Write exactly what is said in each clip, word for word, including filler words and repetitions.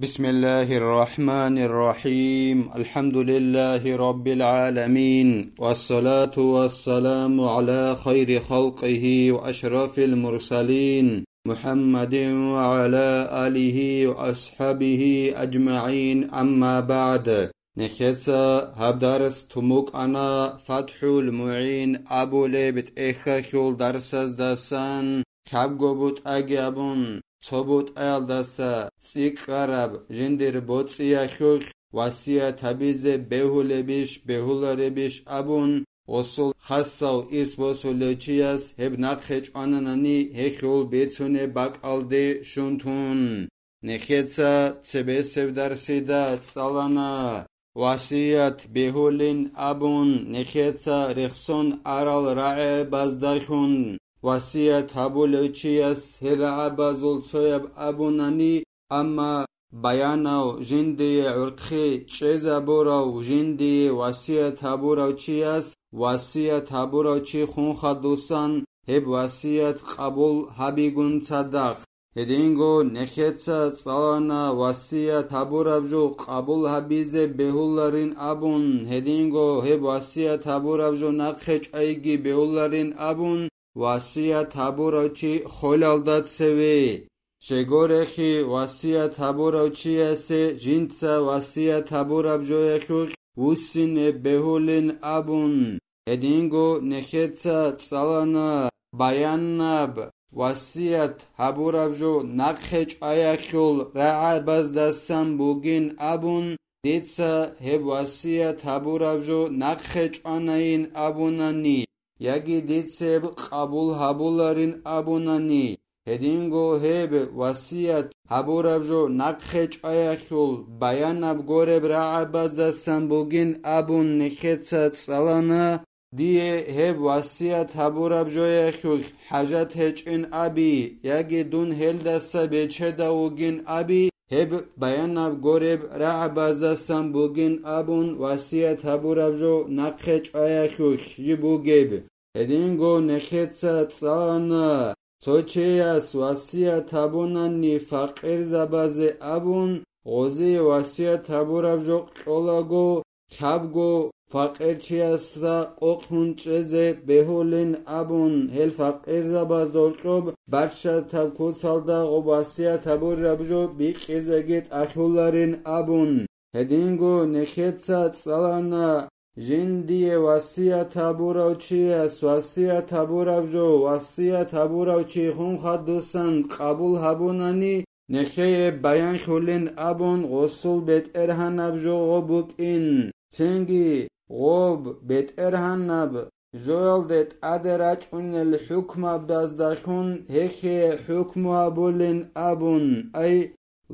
بسم الله الرحمن الرحيم. الحمد لله رب العالمين. والصلاة والسلام على خير خلقه وأشرف المرسلين محمد وعلى آله وأصحابه أجمعين. أما بعد. Нехеца гьаб дарс тумукъана ФатхӀул МугӀин абулеб тӀехьалъул дарсаздасан, кабго бутӀаги абун, цо бутӀаялдаса цӀикӀкӀараб жиндир боцӀиялъулъ васият гьабизе бегьулебищ, бегьуларебищ абун, гъосул хасав ирс босулев чияс гьеб нахъе чӀвананани гьелъул бицунеб бакӀалде щун тун. Нехеца цебесеб дарсида цӀалана, васият бегьулин абун, нехеца рехсон арал рагӀабаздалъун васият гьабулев чияс гьел рагӀабазул цояб абунани, амма баянав жиндие гӀурхъи чӀезабурав жиндие васият гьабурав чияс васият гьабурав чи хун хадусан гьеб васият къабул гьабигун цадахъ. Гьединго нехеца цӀалана васият гьабураб жо къабул гьабизе бегьуларин абун, гьединго гьеб васият гьабураб жо нахъе чӀайги бегьуларин абун, васият гьабурав чи холалда цеве. Щегорехи васият гьабурав чиясе жинца васият гьабураб жоялъулъ вуссине бегьулин абун, гьединго нехеца цӀалана баяннаб васият гьабураб жо нахъе чӀаялъул рагӀабаздасан бугин абун, дица гьеб васият гьабураб жо нахъе чӀванайин абунани, яги дица гьеб къабул гьабуларин абунани, гьединго гьеб васият гьабураб жо нахъе чӀаялъул баянаб гореб рагӀабаздасан бугин абун нехеца цӀалана, дие гьеб васият гьабураб жоялъулъ хӀажат гьечӀин аби, яги дун гьелдаса бечедав вугин аби, гьеб баянаб гореб рагӀабаздасан бугин абун васият гьабураб жо нахъе чӀаялъулъ жиб бугеб. Гьединго нехеца цӀалана, цо чияс васият гьабунани факъирзабазе абун, гъозие васият гьабураб жо кьолаго, лъабго факъирчиясда къокълъун чӀезе бегьулин абун, гьел факъирзабазда гьоркьоб барщатаб куцалда гъоб васият гьабураб жо бикьизеги тӀалъуларин абун. Гьединго нехеца цӀалана, жиндие васият гьабурав чияс васият гьабураб жо васият гьабурав чи хун хадусан къабул гьабунани, нехее баянлъулин абун гъосул бетӀергьанаб жо гъоб букӀин, цинги гъоб бетӀергьанаб жоялде тӀаде рачӀунел хӀукмабаздалъун гьехие хӀукму гьабулин абун, ай,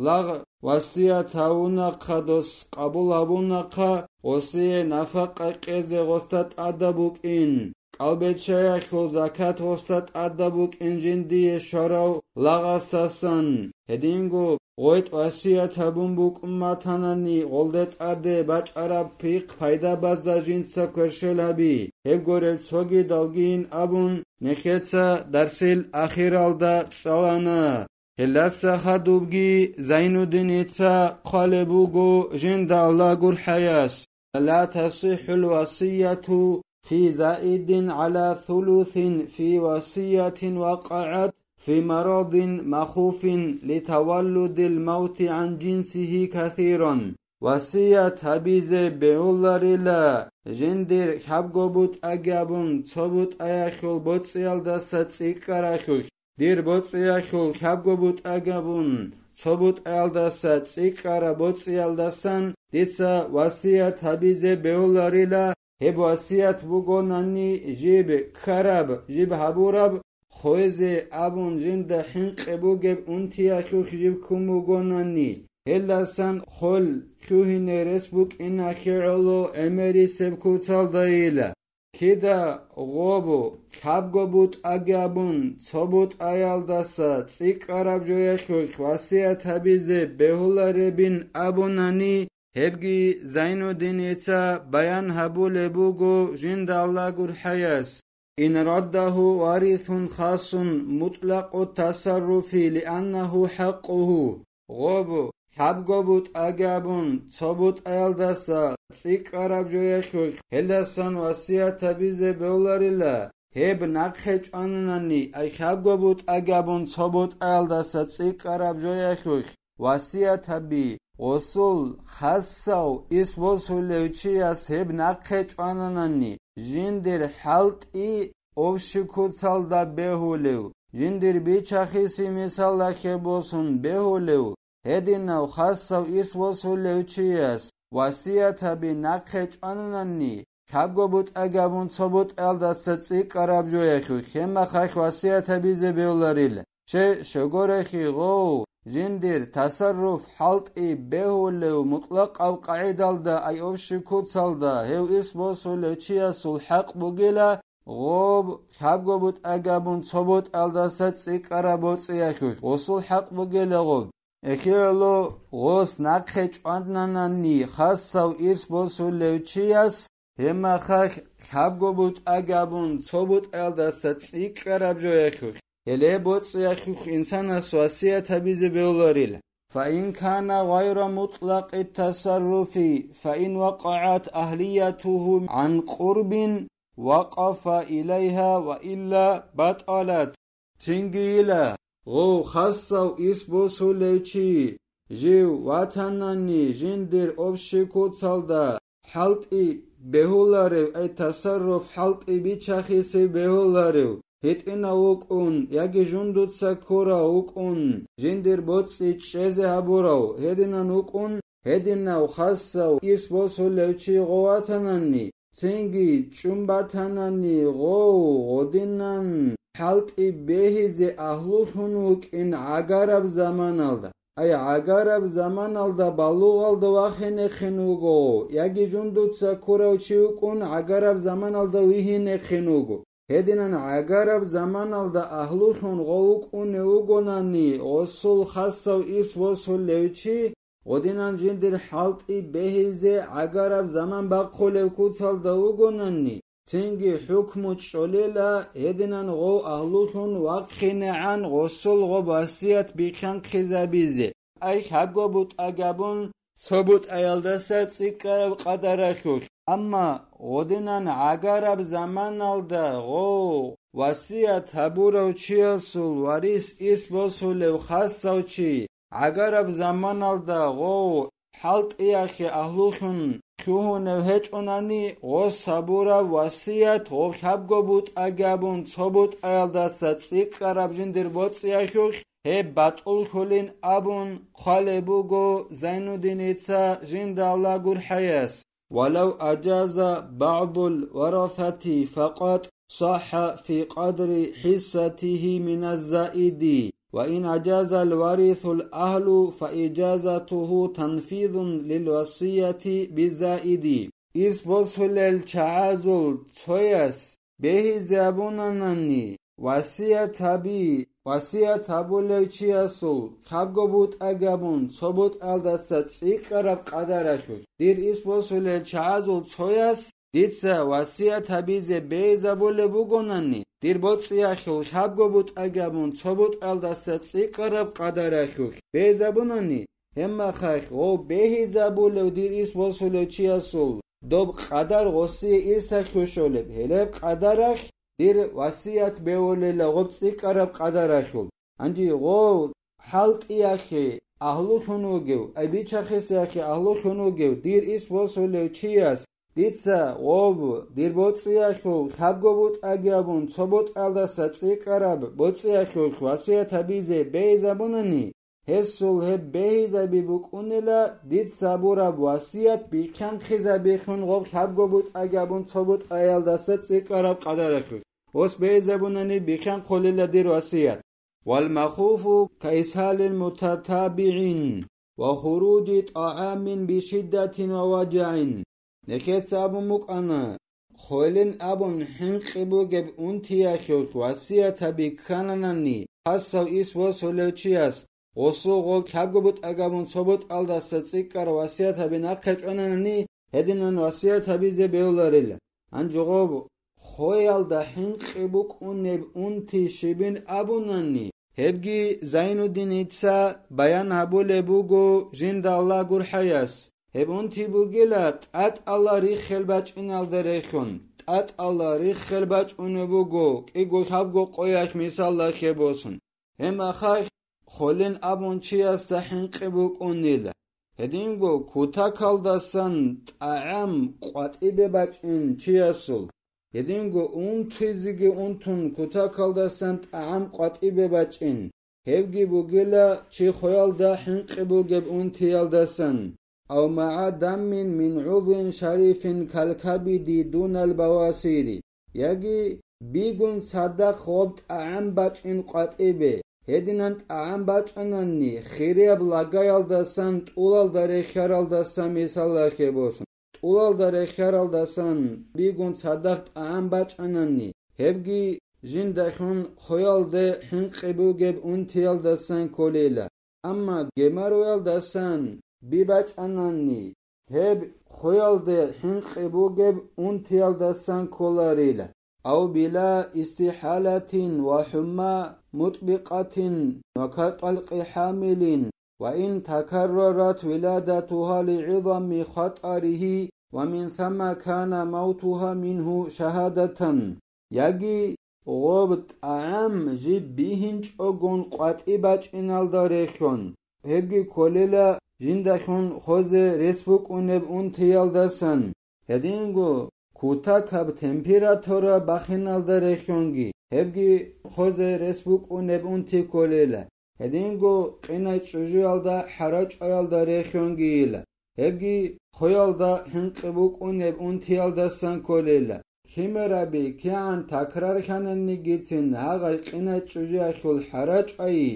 лагъ васият гьавунахъа дос къабул гьабунахъа, гъосие нафакъа кьезе гъосда тӀадаб букӀин, кӀалбиччаялъул закат гъосда тӀадаб букӀин жиндие щварав лагъасдасан. Гьединго гъветӀ васият гьабун букӀун батанани, гъолде тӀаде бачӀараб пихъ пайдабазда жинца кверщел гьаби, гьеб горел цогидалгийин абун, нехеца дарсил ахиралда цӀалана. Гьелдаса хадубги Зайнуддиница хъвалеб буго жинда Аллагь гурхӀаяс: لا تصح الوصية في زائد على ثلث في وصية وقعت في مرض مخوف لتولد الموت عن جنسه كثيرا. Васият гьабизе бегьуларила жиндир хӀабго бутӀаги абун цо бутӀаялъул боцӀиялдаса цӀикӀкӀаралъулъ. Дир боцӀиялъул хӀабго бутӀа гьабун, цо бутӀаялдаса цӀикӀкӀараб боцӀиялдасан дица васият гьабизе бегьуларила, гьеб васият бугонани жиб ккараб, жиб гьабураб, хвезе абун жинда хӀинкъи бугеб унтиялъулъ жиб ккун бугонани, гьелдасан хвел лъугьине рес букӀиналъе гӀоло гӀемерисеб куцалдайила. Кида гъобу, лъабго бутӀаги абун, цо бутӀаялдаса цӀикӀкӀараб жоялъулъ васият гьабизе бегьуларебин абунани, гьебги Зайнуддиница баян гьабулеб буго жинда Аллагь гурхӀаяс: إن رده وارث خاص مطلق التصرف لأنه حقه. Гъоб лъабго бутӀаги абун, цо бутӀаялдаса цӀикӀкӀараб жояхъухъ гьелдасан васият гьабизе бегьуларила, гьеб нахъе чӀвананани, ай лъабго бутӀаги абун, цо бутӀаялдаса цӀикӀкӀараб жояхъухъ васият гьаби, гъосул хасав ирс босулев чияс гьеб нахъе чӀвананани, жиндир хӀалтӀи общий куцалда бегьулев, жиндир бичахиси мисалалъе босун бегьулев, гьединав хасав ирс босулев чияс васият гьаби нахъе чӀвананани, лъабго бутӀаги абун, цо бутӀаялдаса цӀикӀкӀараб жояхъухъ гьеб мехалъ васият гьабизе бегьуларила. Щай гурелъул гъов, жиндир тасарруф, хӀалтӀи бегьулев мутӀлакъаб къагӀидалда, ай общий куцалда гьев ирс босулев чиясул хӀакъ бугила гъоб, лъабго бутӀаги абун, цо бутӀаялдаса цӀикӀкӀараб боцӀиялъулъ гъосул хӀакъ бугила гъоб. ЭхигӀоло гъос нахъе чӀвананани хасав ирс босулев чияс, гьеб мехалъ лъабго бутӀаги абун, цо бутӀаялдаса цӀикӀкӀараб жояхъухъ, гьеле боцӀиялъухъ инсанас васият гьабизе бегьуларила. فإن كان غير مطلق التصرف، فإن وقعت أهليته عن قرب وقف إليها وإلا بطلت. Цинги йила, гъов хасав ирс босулев чи, жив ватанани жиндир общий куцалда хӀалтӀи бегьуларев, ай тасарруф, хӀалтӀи бичахиси бегьуларев, гьитӀинав вукӀун яги жундуца ккурав вукӀун, жиндир боцӀи чӀезе гьабурав гьединан вукӀун, гьединав хасав ирс босулев чи гъов ватанани, цинги чӀун батанани гъов гъодинан хӀалтӀи бегьизе агьлулъун вукӀин гӀагараб заманалда. Ай гӀагараб заманалда балугъалда вахинехин вуго, яги жундуца ккурав чи вукӀун гӀагараб заманалда вихьинехин вуго. Гьединан гӀагараб заманалда агьлулъун гъов вукӀунев вугонани, гъосул хасав ирс босулев чи, гъодинан жиндир хӀалтӀи бегьизе гӀагараб заман бахъулев куцалда вугонани, цинги хӀукму чӀолела гьединан гъов агьлулъун вахъинегӀан гъосул гъоб васият бихьанхъизабизе. Ай лъабго бутӀаги абун, цо бутӀаялдаса цӀикӀкӀараб къадаралъулъ. Амма гъодинан гӀагараб заманалда гъов васият гьабурав чиясул варис ирс босулев хасав чи, гӀагараб заманалда гъов хӀалтӀиялъе агьлулъун лъугьунев гьечӀунани, гъос гьабураб васият гъоб лъабго бутӀаги абун, цо бутӀаялдаса цӀикӀкӀараб жиндир боцӀиялъулъ гьеб батӀуллъулин абун хъвалеб буго Зайнуддиница, жинда Аллагь гурхӀаяс. ولو أجاز بعض الورثة فقط صح في قدر حصته من الزائد، وإن أجاز الوارث الأهل فإجازته تنفيذ للوصية بالزائد. Ирс босулел чагӀазул цояс бегьизе абунанани, васият гьаби, васият гьабулев чиясул лъабго бутӀаги абун, цо бутӀалдаса цӀикӀкӀараб къадаралъулъ, дир ирс босулел чагӀазул цояс дица васият гьабизе бегьизабулеб бугонани, дир боцӀиялъул лъабго бутӀаги абун, цо бутӀалдаса цӀикӀкӀараб къадаралъулъ бегьизабунани, гьеб мехалъ гъов бегьизабулев дир ирс босулев чиясул доб къадар гъосие ирсалъе щолеб, гьелеб къадаралъ дир васият бегьулела гъоб цӀикӀкӀараб къадаралъул. Гьанже гъов хӀалтӀиялъе агьлулъун вугев, ай бичахисеялъе агьлулъун вугев дир ирс босулев чияс дица гъоб, дир боцӀиялъул лъабго бутӀаги абун, цо бутӀалдаса цӀикӀкӀараб боцӀиялъулъ васият гьабизе бегьизабунани, гьесул гьеб бегьизаби букӀунила дица гьабураб васият бихьанхъизабихъун гъоб лъабго бутӀаги абун цо бутӀаялдаса цӀикӀкӀараб къадаралъулъ. Гъос бегьизабунани бихьанхъулила дир васият. والمخوف كإسهال متتابع وخروج طعام بشدة ووجع. Нехеца абун букӀана, хвелин абун хӀинкъи бугеб унтиялъулъ васият гьаби ккананани, хасав ирс босулев чияс, гъосул гъоб лъабго бутӀаги абун цо бутӀалдаса цӀикӀкӀараб васият гьаби нахъе чӀвананани, гьединан васият гьабизе бегьуларила. Гьанже гъоб хвеялда хӀинкъи букӀунеб унти щибин абунани, Гьебги Зайнуддиница баян гьабулеб буго жинда Аллагь гурхӀаяс. Гьеб унти бугила тӀатӀала риххел бачӀиналда рехун, тӀатӀала риххел бачӀунеб буго кӀиго-лъабго къоялъ мисаллахъе босун. Гьеб мехалъ холин абун чиясда хӀинкъи букӀунила. Гьединго кутакалдасан тӀагӀам къватӀибе бачӀин чиясул. Гьединго унтизеги унтун кутакалдасан тӀагӀам къватӀибе бачӀин. Гьебги бугила чи хоялда хӀинкъи бугеб унтиялдасан, ав магӀа даммин мин гӀудвин шарифин калкабиди дунал бавасири, яги бигун цадахъ гъоб тӀагӀам бачӀин къватӀибе, гьединан тӀагӀам бачӀананни хирияб лагаялдасан тӀулалда рехьаралдасан мисаллахъе босун. ТӀулалда рехьаралдасан бигун цадахъ тӀагӀам бачӀананни, гьебги жиндалъун хоялде хӀинкъи бугеб унтиялдасан кколила, амма геморроялдасан би бачӀананни, гьеб хоялде хӀинкъи бугеб унтиялдасан кколарила. أو بلا استحالة وحمى مطبقة وكطلق حامل، وإن تكررت ولادتها لعظم خطره، ومن ثم كان موتها منه شهادة. Яги гъоб тӀагӀам жиб бихьинчӀогун къватӀи бачӀиналда рехьун, гьебги кколела жиндалъун хозе рес букӀунеб унтиялдасан. Гьединго кутакаб температура бахиналда рехьунги, гьебги хозе рес букӀунеб унти кколела. Гьединго къинай чӀужуялда хӀарачӀаялда рехьунгийила, гьебги хоялда хӀинкъи букӀунеб унтиялдасан кколела. Химераби кигӀан такрархьананигицин гьагъай къинай чӀужуялъул хӀарачӀайи,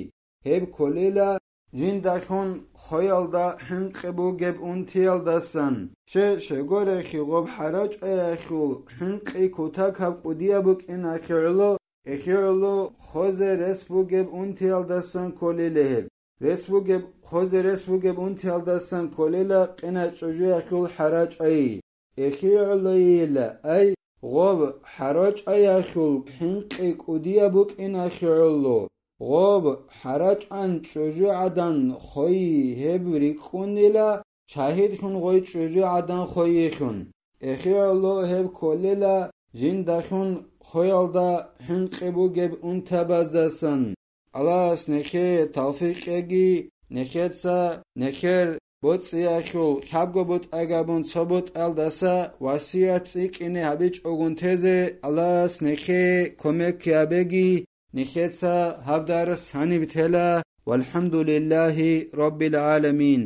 гьеб кколела жиндалъун хоялда хӀинкъи бугеб унтиялдасан. Ще-, щегорехи гъоб хӀарачӀаялъул хӀинкъи кутакаб кӀудияб букӀинахъе гӀоло, эхе гӀоло хозе рес бугеб унтиялдасан кколела гьеб. Рес бугеб, хозе рес бугеб унтиялдасан кколела къинай чӀужуялъул хӀарачӀайи. Эхе гӀолойила, ай, гъоб хӀарачӀаялъул хӀинкъи кӀудияб букӀинахъе гӀоло, гъоб хӀарачӀан чӀужугӀадан хойи гьеб рикӀкӀунила, шагьидлъун гъой чӀужугӀадан хойилъун. Эхе гӀоло гьеб кколела жиндалъун хоялда хӀинкъи бугеб унтабаздасан. Аллагьас нехее тавфикъ кьеги, нехеца нехер боцӀиялъул лъабго бутӀа габун цо бутӀалдаса васият цӀикӀкӀине гьабичӀогун тезе Аллагьас нехее кумек гьабеги, нехеца гьаб дарс гьаниб тела. ВалхӀамдулиллагьи раббил гӀаламин.